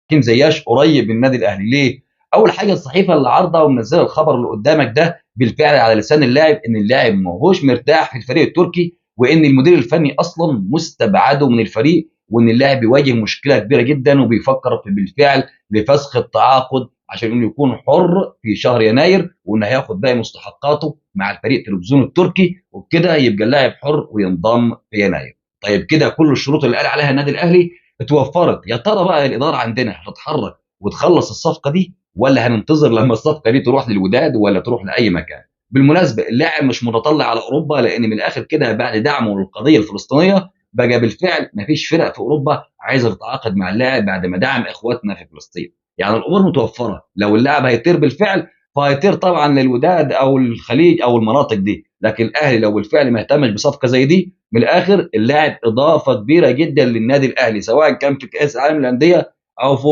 حكيم زياش قريب من النادي الاهلي. ليه؟ اول حاجة الصحيفة اللي عارضه ومنزلة الخبر اللي قدامك ده بالفعل على لسان اللاعب ان اللاعب ما هوش مرتاح في الفريق التركي، وان المدير الفني اصلا مستبعده من الفريق، وان اللاعب بيواجه مشكلة كبيرة جدا وبيفكر في بالفعل لفسخ التعاقد عشان انه يكون حر في شهر يناير، وانه هياخد باقي مستحقاته مع الفريق تلفزيون التركي، وبكده يبقى اللاعب حر وينضم في يناير. طيب كده كل الشروط اللي قال عليها النادي الاهلي اتوفرت. يا ترى بقى الادارة عندنا هتتحرك وتخلص الصفقة دي، ولا هننتظر لما الصفقة دي تروح للوداد ولا تروح لاي مكان؟ بالمناسبة اللاعب مش متطلع على اوروبا، لان من الاخر كده بعد دعمه للقضية الفلسطينية بقى بالفعل مفيش فرق في اوروبا عايزه تتعاقد مع اللاعب بعد ما دعم اخواتنا في فلسطين. يعني الامور متوفرة، لو اللاعب هيطير بالفعل فهيطير طبعا للوداد او الخليج او المناطق دي، لكن الاهلي لو بالفعل ما اهتمش بصفقة زي دي، من الاخر اللاعب اضافه كبيرة جدا للنادي الاهلي، سواء كان في كاس العالم للاندية او فوق.